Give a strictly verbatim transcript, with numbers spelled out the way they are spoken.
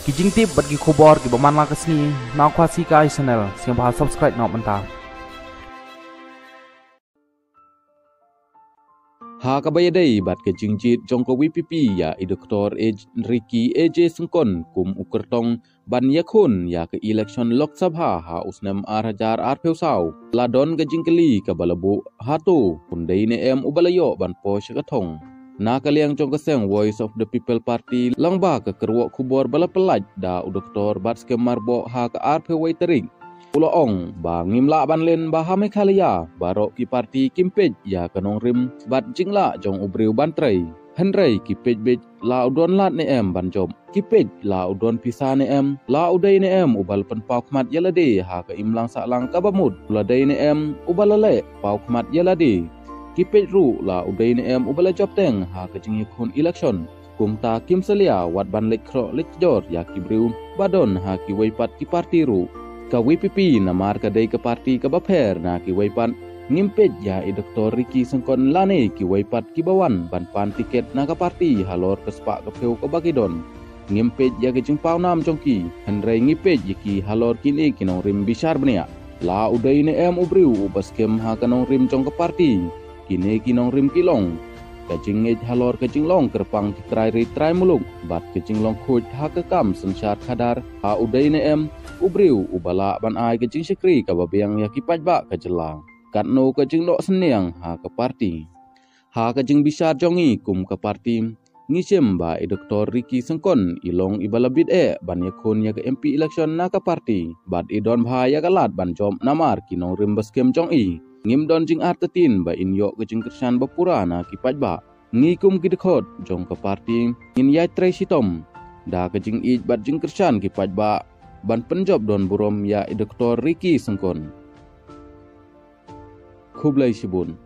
Ki jingtip bad ki khubor kiba man la ka sngi na Khasi Kai Channel, sngewbha subscribe noh mynta. Ha kaba ïadei bad ka jingjied jong ka VPP ïa i Doktor Ricky A J Syngkon kum u kyrtong ban ïakhun ïa ka election Lok Sabha ha u snem ar hajar arphew saw, la don ka jingkylli kaba la buh, hato un dei ne em uba la ïoh ban poi sha ka thong. Na ka liang jong ka seng Voice of the People Party, lyngba ka kyrwoh khubor ba la pyllait da u Doktor Batskhem Myrboh ha ka arphew wei tarik, u la ong ba ngim lah ban len ba ha Meghalaya baroh ki party kim peit ïa ka nongrim bad jinglah jong u briew ban trei. Hynrei ki peit beit la u don lad ne em ban jop. Ki peit la u don pisa ne em, la u dei ne em uba la pynpaw khmat ïa lade ha ka imlang sahlang kaba mut, la dei ne em uba la leh paw khmat ïa lade. Ki peit ruh la u dei ne em uba la jop teng ha ka jingïakhun election. Kumta kim salia wat ban leit khroh leit kjor ïa ki briew ba don ha kiwei pat ki party ruh. Ka VPP namar ka dei ka party kaba pher na kiwei pat, ngim peit ïa i Doktor Ricky Syngkon lane kiwei pat kiba wan ban pan tiket na ka party halor ka spah ka phew kaba ki don. Ngim peit ïa ka jingpaw nam jong ki, hynrei ngi peit ïa ki halor kine ki nongrim bishar bniah. La u dei ne em u briew uba skhem ha ka nongrim jong ka party, kine ki nongrim ki long ka jingngeit halor ka jinglong kyrpang ki trai ri trai muluk bad ka jinglong khuid ha ka kam synshar khadar. Ha u dei ne em u briew uba lah ban ai ka jingshakri kaba biang ïa ki paidbah ka jylla, katno ka jingdoh synñiang ha ka party. Ha ka jingbishar jong ngi kum ka party, ngi shem ba i Doktor Ricky Syngkon i long iba la bit eh ban ïakhun ïa ka MP election na ka party bad i don bha ïa ka lad ban jop namar ki nongrim ba skhem jong i. Ngim don jingartatien ba in ïoh ka jingkyrshan ba pura na ki paidbah. Ngi kum ki dkhot jong ka party ngin ïaid trei shitom da ka jingïeit bad jingkyrshan ki paidbah ban pynjop don burom ïa i Doktor Ricky Syngkon. Khublei shibun.